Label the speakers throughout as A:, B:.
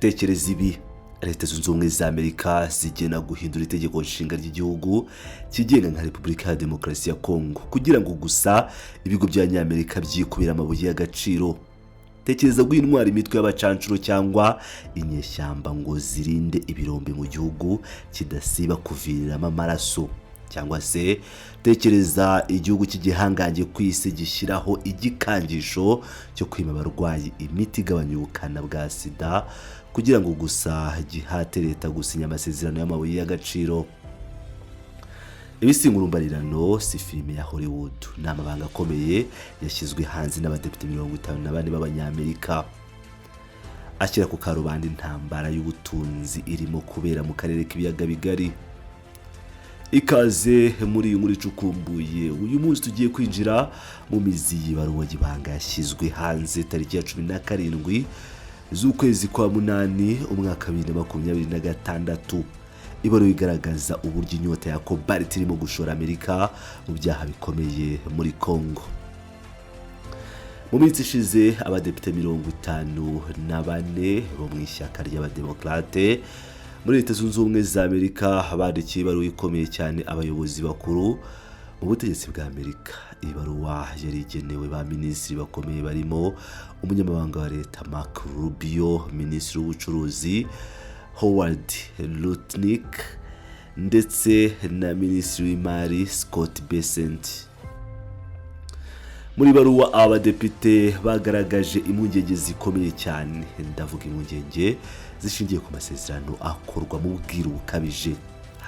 A: Tekereza ibi: Leta Zunze Ubumwe za Amerika zigena guhindura itegeko nshinga ry'igihugu kigenga nka Repubulika ya Demokarasi ya Kongo kugira ngo gusa ibigo by'Abanyamerika byikubira amabuye y'agaciro. Tekereza guha intwaro imitwe y'abacancuro cyangwa inyeshyamba ngo zirinde ibirombe mu gihugu kidasiba kuviriramo amaraso. Cyangwa se tekereza igihugu cy'igihangange ku isi gishyiraho igikangisho cyo kwima abarwayi imiti igabanya ubukana bwa SIDA kugira ngo gusa gihate leta gusinya amasezerano y'amabuye y'agaciro. Ibi si inkurumbarirano, si filime ya Hollywood, ni amabanga akomeye yashyizwe hanze n'abadepite 54 b'Abanyamerika, ashyira ku karubanda intambara y'ubutunzi irimo kubera mu karere k'Ibiyaga Bigari. Ikaze muri iyi nkuru icukumbuye. Uyu munsi tugiye kwinjira mu mizi y'ibaruwa y'ibanga yashyizwe hanze tariki ya 17 z'ukwezi kwa munani, umwaka 2026, ibaruwa igaragaza uburyo inyota ya cobalt irimo gushora Amerika mu byaha bikomeye muri Congo. Mu minsi ishize, abadepite 54 bo mu ishyaka ry'Abademokarate muri Leta Zunze Ubumwe za Amerika bandikiye ibaruwa ikomeye cyane abayobozi bakuru mu butegetsi bwa Amerika. Iyi baruwa yari igenewe ba minisitiri bakomeye barimo umunyamabanga wa leta Marco Rubio, minisitiri w'ubucuruzi Howard Lutnick ndetse na minisitiri w'imari Scott Bessent. Muri baruwa, abadepite bagaragaje impungenge zikomeye cyane. Ndavuga impungenge zishingiye ku masezerano akorwa mu bwiru bukabije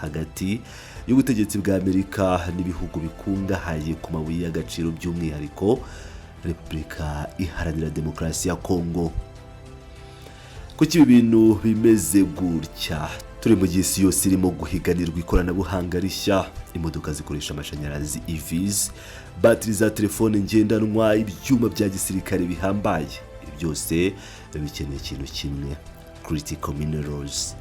A: hagati y'ubutegetsi bwa Amerika n'ibihugu bikungahaye ku mabuye y'agaciro, by'umwihariko Repubulika Iharanira Demokarasi ya Kongo. Kuki ibi bintu bimeze gutya? Turi mu gihe isi yose irimo guhiganirwa ikoranabuhanga rishya: imodoka zikoresha amashanyarazi, EVs, batiri za telefone ngendanwa, ibyuma bya gisirikare bihambaye. Ibi byose bikeneye ikintu kimwe: critical minerals,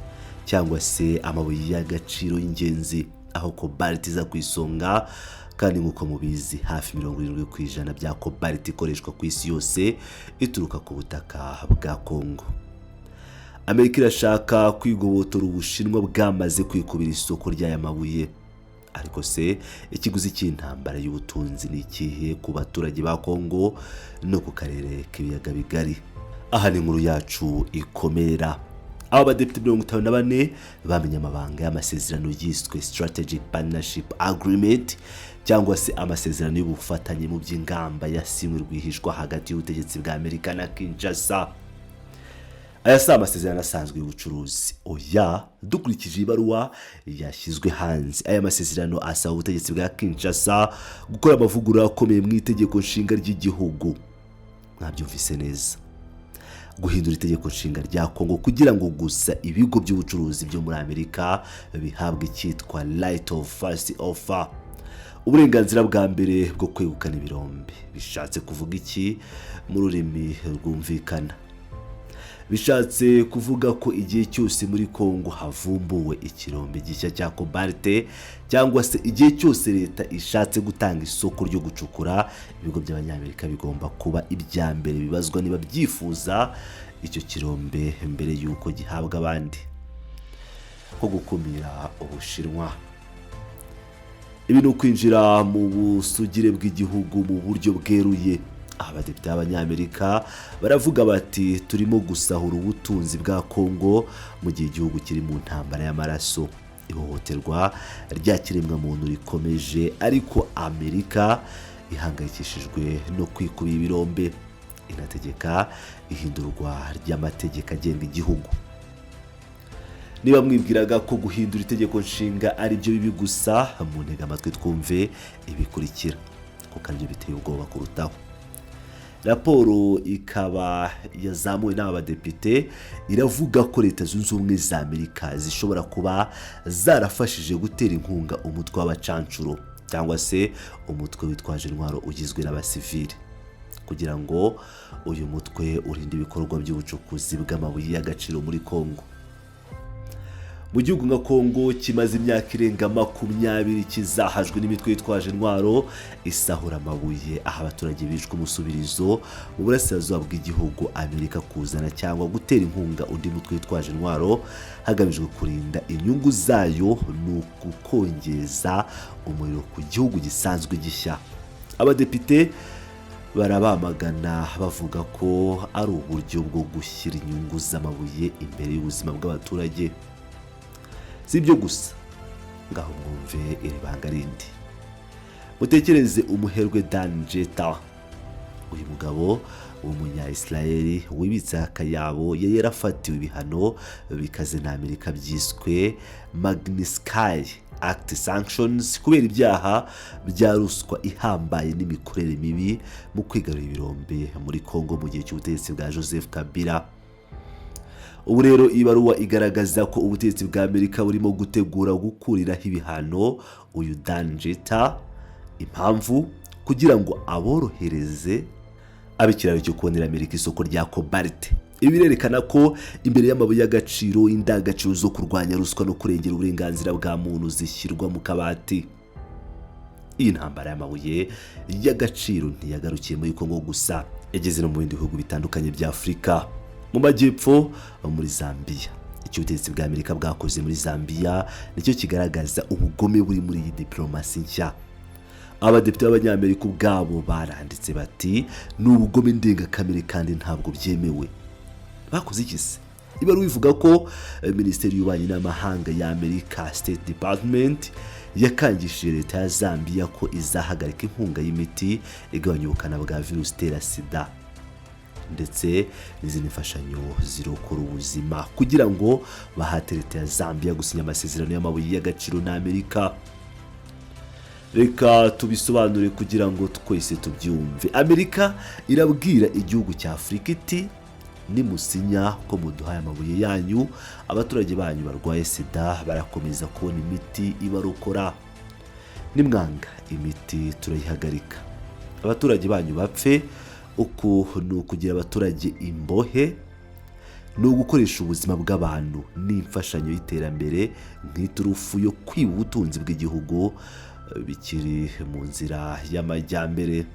A: cyangwa se amabuye y'agaciro y'ingenzi, aho cobalt iza ku isonga. Kandi nk'uko mubizi, hafi 70% bya cobalt ikoreshwa ku isi yose ituruka ku butaka bwa Kongo. Amerika irashaka kwigobotora Ubushinwa bwamaze kwikubira isoko ry'aya mabuye. Ariko se ikiguzi cy'intambara y'ubutunzi ni ikihe ku baturage ba Kongo no ku karere k'Ibiyaga Bigari? Aha ni inkuru yacu ikomerera. Aba badepite 54 bamenye amabanga y'amasezerano yiswe Strategic Partnership Agreement, cyangwa se amasezerano y'ubufatanye mu by'ingamba, yasinywe rwihishwa hagati y'ubutegetsi bwa Amerika na Kinshasa. Aya si amasezerano asanzwe y'ubucuruzi, oya. Dukurikije ibaruwa yashyizwe hanze, aya masezerano asaba ubutegetsi bwa Kinshasa gukora amavugurura akomeye mu itegeko nshinga ry'igihugu. Mwabyumvise neza: guhindura itegeko nshinga rya Kongo kugira ngo gusa ibigo by'ubucuruzi byo muri Amerika bihabwe icyitwa right of first offer, uburenganzira bwa mbere bwo kwegukana ibirombe. Bishatse kuvuga iki mu rurimi rwumvikana? Bishatse kuvuga ko igihe cyose muri Kongo havumbuwe ikirombe gishya cya cobalt, cyangwa se igihe cyose leta ishatse gutanga isoko ryo gucukura, ibigo by'Abanyamerika bigomba kuba ibya mbere bibazwa niba byifuza icyo kirombe mbere y'uko gihabwa abandi, nko gukumira Ubushinwa. Ibi ni ukwinjira mu busugire bw'igihugu mu buryo bweruye. Abadepite b'Abanyamerika baravuga bati: "Turimo gusahura ubutunzi bwa Kongo mu gihe igihugu kiri mu ntambara y'amaraso, ihohoterwa rya kiremwamuntu rikomeje, ariko Amerika ihangayikishijwe no kwikubira ibirombe, inategeka ihindurwa ry'amategeko agenga igihugu." Niba mwibwiraga ko guhindura itegeko nshinga ari byo bibi gusa, mu ntega amatwi twumve ibikurikira, kuko aribyo biteye ubwoba kurutaho. Raporo ikaba yazamuwe n'aba badepite iravuga ko Leta Zunze Ubumwe za Amerika zishobora kuba zarafashije gutera inkunga umutwe w'abacancuro, cyangwa se umutwe witwaje intwaro ugizwe n'abasivili, kugira ngo uyu mutwe urinde ibikorwa by'ubucukuzi bw'amabuye y'agaciro muri Kongo. Mu gihugu nka Kongo kimaze imyaka irenga 20 kizahajwe n'imitwe yitwaje intwaro isahura amabuye, aho abaturage bishwe umusubirizo mu burasirazuba bw'igihugu, Amerika kuzana cyangwa gutera inkunga undi mutwe witwaje intwaro hagamijwe kurinda inyungu zayo ni ukukongeza umuriro ku gihugu gisanzwe gishya. Abadepite barabamagana, bavuga ko ari uburyo bwo gushyira inyungu z'amabuye imbere y'ubuzima bw'abaturage. Si ibyo gusa, ngaho mwumve iri banga rindi. Mutekereze umuherwe Dan Jeta. Uyu mugabo w'umunya-Israel wibitse akayabo yari yarafatiwe ibihano bikaze na Amerika byiswe Magnitsky Act sanctions kubera ibyaha bya ruswa ihambaye n'imikorere mibi mu kwigarurira ibirombe muri Congo mu gihe cy'ubutegetsi bwa Joseph Kabila. Ubu rero ibaruwa igaragaza ko ubutegetsi bwa Amerika burimo gutegura gukuriraho ibihano uyu Dan Jeta. Impamvu? Kugira ngo aborohereze abe ikiraro cyo kubonera Amerika isoko rya cobalt. Ibi birerekana ko imbere y'amabuye y'agaciro, indangagaciro zo kurwanya ruswa no kurengera uburenganzira bwa muntu zishyirwa mu kabati. Iyi ntambara y'amabuye y'agaciro ntiyagarukiye muri Kongo gusa, yageze no mu bindi bihugu bitandukanye bya Afurika. Mu majyepfo, muri Zambia, icyo ubutegetsi bwa Amerika bwakoze muri Zambia nicyo kigaragaza ubugome buri muri iyi diplomasi nshya. Abadepite b'Abanyamerika ubwabo baranditse bati: "Ni ubugome ndengakamere kandi ntabwo byemewe." Bakoze iki se? Ibaruwa ivuga ko Minisiteri y'Ububanyi n'Amahanga ya Amerika, State Department, yakangishije leta ya Zambia ko izahagarika inkunga y'imiti igabanya ubukana bwa virusi itera SIDA ndetse n'izindi mfashanyo zirokora ubuzima, kugira ngo bahate leta ya Zambia gusinya amasezerano y'amabuye y'agaciro na Amerika. Reka tubisobanure kugira ngo twese tubyumve. Amerika irabwira igihugu cya Afurika iti: "Nimusinya ko muduhaye amabuye yanyu, abaturage banyu barwaye SIDA barakomeza kubona imiti ibarokora. Nimwanga, imiti turayihagarika, abaturage banyu bapfe." Uku ni ukugira abaturage imbohe, ni ugukoresha ubuzima bw'abantu n'imfashanyo y'iterambere nk'iturufu yo kwiba ubutunzi bw'igihugu bikiri mu nzira y'amajyambere.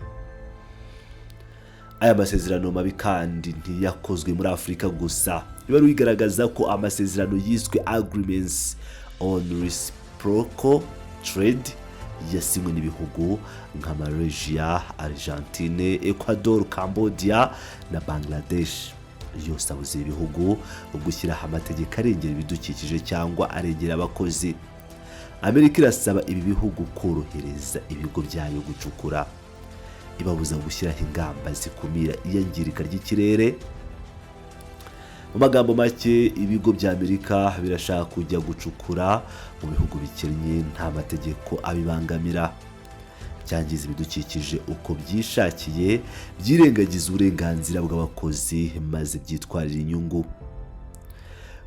A: Aya masezerano mabi kandi ntiyakozwe muri Afurika gusa. Ibaruwa igaragaza ko amasezerano yiswe Agreements on Reciprocal Trade yasinywe n'ibihugu nka Malaysia, Argentine, Ecuador, Cambodia na Bangladesh yose abuza ibihugu gushyiraho amategeko arengera ibidukikije cyangwa arengera abakozi. Amerika irasaba ibi bihugu korohereza ibigo byayo gucukura, ibabuza gushyiraho ingamba zikumira iyangirika ry'ikirere. Mu magambo make, ibigo bya Amerika birashaka kujya gucukura mu bihugu bikennye nta mategeko abibangamira, byangiza ibidukikije uko byishakiye, byirengagiza uburenganzira bw'abakozi, maze byitwarira inyungu.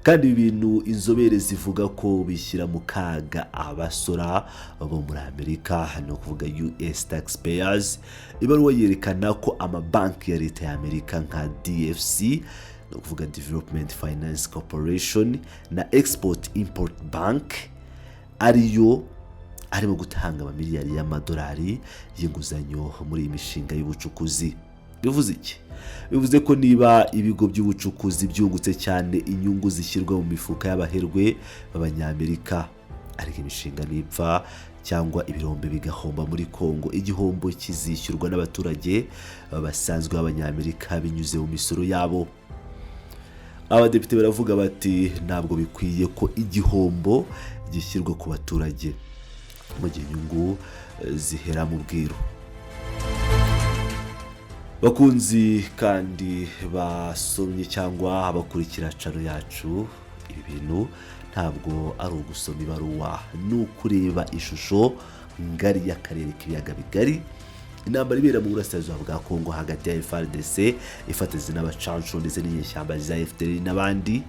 A: Kandi ibi bintu inzobere zivuga ko bishyira mu kaga abasora bo muri Amerika, ni ukuvuga US taxpayers. Ibaruwa yerekana ko amabanki ya leta ya Amerika nka DFC, ni ukuvuga Development Finance Corporation, na Export Import Bank ariyo arimo gutanga amamiliyari y'amadolari y'inguzanyo muri iyi mishinga y'ubucukuzi. Bivuze iki? Bivuze ko niba ibigo by'ubucukuzi byungutse cyane, inyungu zishyirwa mu mifuka y'abaherwe b'Abanyamerika. Ariko imishinga nipfa cyangwa ibirombe bigahomba muri Kongo, igihombo kizishyurwa n'abaturage basanzwe b'Abanyamerika binyuze mu misoro yabo. Abadepite baravuga bati: "Ntabwo bikwiye ko igihombo gishyirwa ku baturage mu gihe inyungu zihera mu bwiru." Bakunzi kandi basomye cyangwa abakurikira channel yacu, ibi bintu ntabwo ari ugusoma ibaruwa, ni ukureba ishusho ngari y'akarere k'Ibiyaga Bigari. Intambara ibera mu burasirazuba bwa Kongo hagati ya FARDC ifatanyije n'abacanshuro ndetse n'inyeshyamba za FDLR n'abandi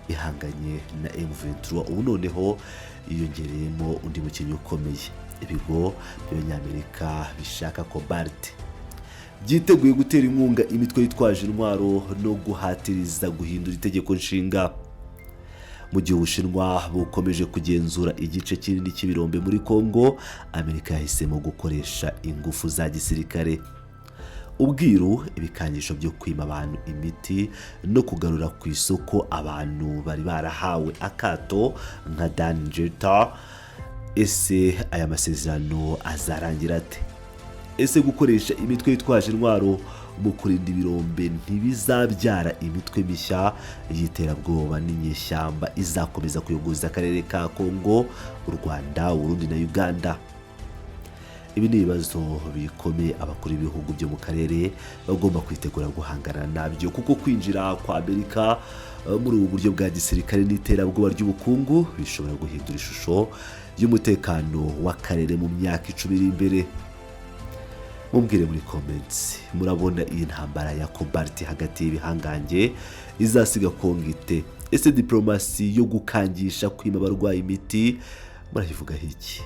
A: ihanganye na M23, ubu noneho yiyongereyemo undi mukinnyi ukomeye: ibigo by'Abanyamerika bishaka cobalt byiteguye gutera inkunga imitwe yitwaje intwaro no guhatiriza guhindura itegeko nshinga. Mu gihe Ubushinwa bukomeje kugenzura igice kinini cy'ibirombe muri Kongo, Amerika yahisemo gukoresha ingufu za gisirikare, ubwiru, ibikangisho byo kwima abantu imiti no kugarura ku isoko abantu bari barahawe akato nka Dan Jeter. Ese aya masezerano azarangira ate? Ese gukoresha imitwe yitwaje intwaro mu kurinda ibirombe ntibizabyara imitwe mishya y'iterabwoba n'inyeshyamba izakomeza kuyogoza akarere ka Kongo, u Rwanda, Uburundi na Uganda? Ibi ni ibibazo bikomeye abakuru b'ibihugu byo mu karere bagomba kwitegura guhangana nabyo, kuko kwinjira kwa Amerika muri ubu buryo bwa gisirikare n'iterabwoba ry'ubukungu bishobora guhindura ishusho y'umutekano w'akarere mu myaka 10 iri imbere. Mumbwire muri comments: murabona iyi ntambara ya cobalt hagati y'ibihangange izasiga Kongo ite? Ese diporomasi yo gukangisha kwima abarwayi imiti murayivugaho iki?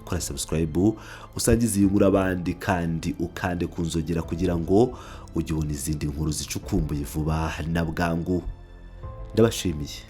A: Kora subscribe, usangize iyi nkuru abandi, kandi ukande ku nzogera kugira ngo ujye ubona izindi nkuru zicukumbuye vuba na bwangu. Ndabashimiye.